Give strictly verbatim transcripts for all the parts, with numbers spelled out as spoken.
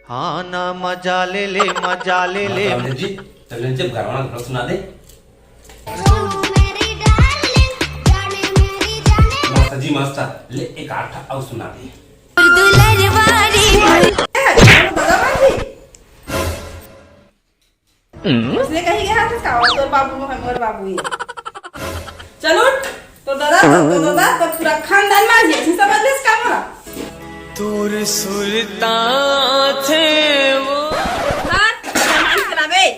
हाँ ना, मजा ले ले, मजा ले ले। हाँ, जी, चल, जब गरमाना घोड़ा सुना दे। मस्त जी, मस्त। ले, एक आठ अउ सुना दे। उसने कही गया था का, "तोर बाबू है, मोर बाबू ही।" चल उठ, तो दादा, तो, तो दादा, तो पूरा खानदान मार दिया, समझ ले इसका मोरा। तोर सुरता थे वो। मार, मार चलावे।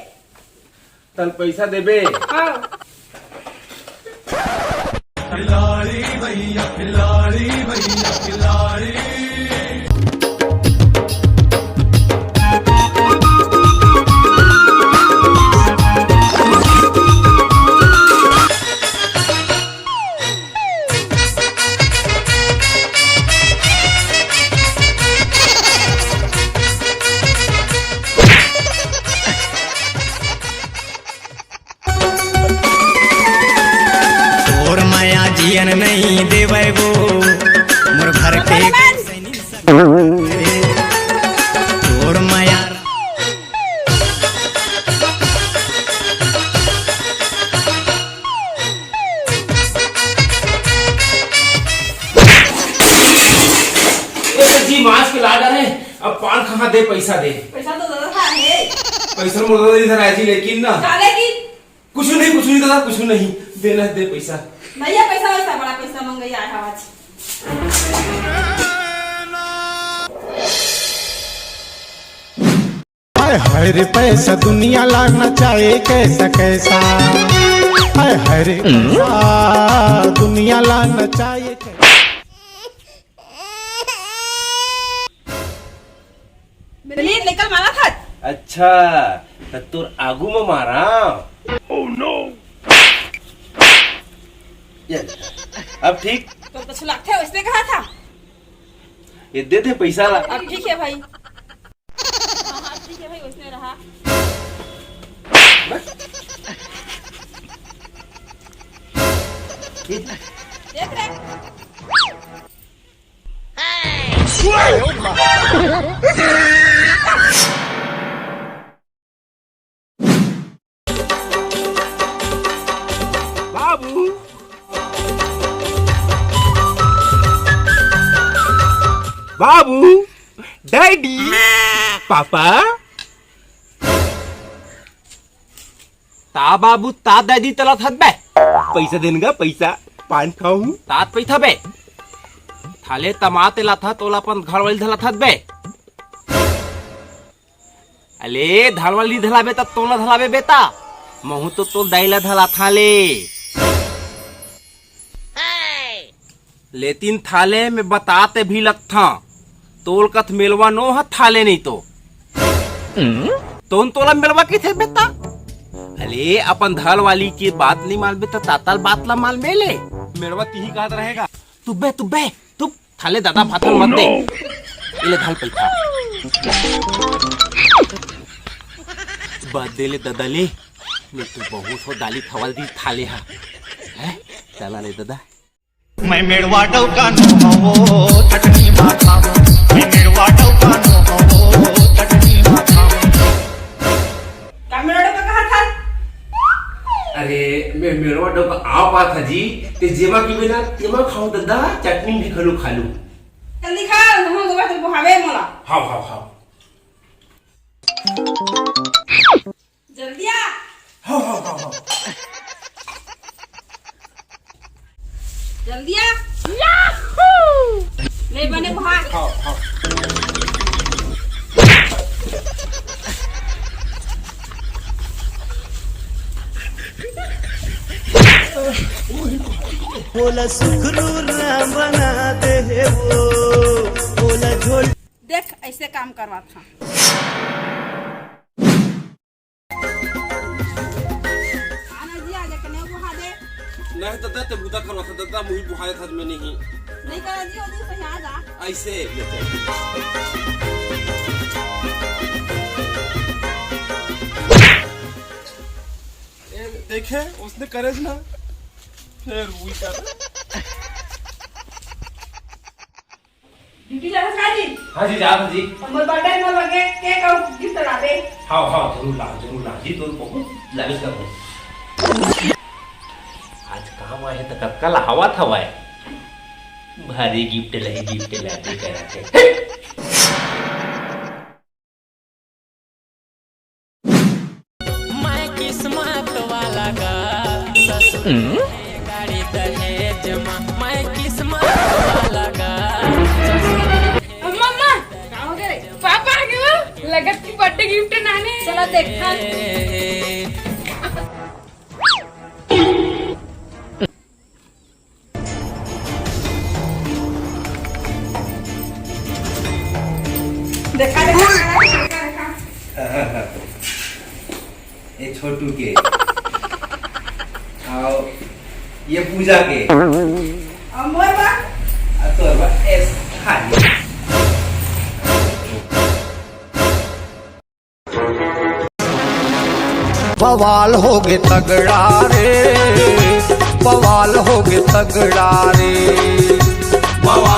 तल पैसा देबे। हाँ। तोर माया जियन नहीं देवै वो, मोर घर के तोर माया। ए जी, मांस के ला डारे, अब पान कहाँ दे, पैसा दे। पैसा तो दादा था है। पैसा मुर्दा दे इधर आजी, लेकिन ना। काले की? कुछ नहीं, कुछ नहीं दादा, कुछ नहीं। देना है, दे पैसा। भैया, पैसा वैसा बड़ा पैसा मंगई आया है आज। हाय हाय रे पैसा दुनिया ला नचाए कैसा कैसा। हाय हाय रे पैसा दुनिया ला नचाए कैसा। बलिए निकल मारा था। अच्छा, त तोर आगू में मारा। Oh no! ये, अब ठीक? तो, तो छुलाते हो, इसने कहा था। ये दे दे पैसा ला। अब ठीक है भाई। हाँ, हाँ, ठीक है भाई, उसने रहा। देख रहे। बाबू, बाबू, डैडी, पापा। ता बाबू, ता दादी तला थत बे। पैसा देन गा, पैसा, पान खाऊं। तात पैसा बे। थाले तमाते ला थत, ओला अपन घर वाली धला थत बे। अले, धलवा ली धलाबे त तोला धलाबे बेटा। महू तो तोल दाई ला धला थाले। लेतिन थाले में बताते भी लगथा। तोल कथ मेलवा नो ह थाले नहीं तो। तोन तोला मेलवा किथे बेटा? अले, अपन धल वाली के बात नहीं मानबे त तातल बात ला मानबे ले। मेलवा तिही कहत रहेगा। तू बे, तू बे, तू थाले दादा भाथल मत दे। Oh, no! इले धाल पैसा। बात दे ले दादा ले। ले तू बहुत हो दाली खवाल दी थाले हा। हैं? चला ले दादा। मैं मेड़वा डौका नो हवो, चटनी माथा। मैं मेड़वा डौका नो हवो, चटनी माथा। का मेड़वा डौका कहा था? अरे, मैं मेड़वा डौका आ पा था जी, ते जेमा की बिना तेमा खाओ दादा, चटनी भी खलो खा लूं। जल्दी खा, हम गोबर तो बुहावे मोला। हाव, हाव, हाव। जल्दी आ। हाव, हाव, हाव, हाव। जल्दी आ। याहू! ले बने भाग। हाव, हाव। बोला सुखरू राम बना दे हे वो, बोला झोल। देख, ऐसे काम करवा था। आना जी, आजा, कने बुहा दे। नहीं दादा, ते बुता करवा था दादा, मुही बुहाया था मैं नहीं। नहीं करा जी, वो दूसरे यहाँ जा। ऐसे। ए, देखे, उसने करे ना, फिर वही कर। ड्यूटी जाना चाही। हाँ जी, जात जी। हमर बर्थडे में लगे केक अउ गिफ्ट लाबे। हाँ, हाँ, जरूर ला, जरूर ला जी, तोर बहुत लाविश करबो। आज काम आहे त कतका लावत हवय। भारी गिफ्ट लही, गिफ्ट लाते कराते। मैं किस्मत वाला गा, ससुर गाड़ी दहेज मा। मैं किस्मत वाला गा, ससुर। मम्मा, का हो गे रे? पापा आ गे वो, लगत कि बर्थडे गिफ्ट लाने। चला देखा। देखा, देखा, देखा, देखा। ये छोटू के। अउ ये पूजा के। अउ मोर बा? अउ तोर बा, एस खाली। बवाल होगे तगड़ा रे, बवाल होगे तगड़ा रे, बवाल।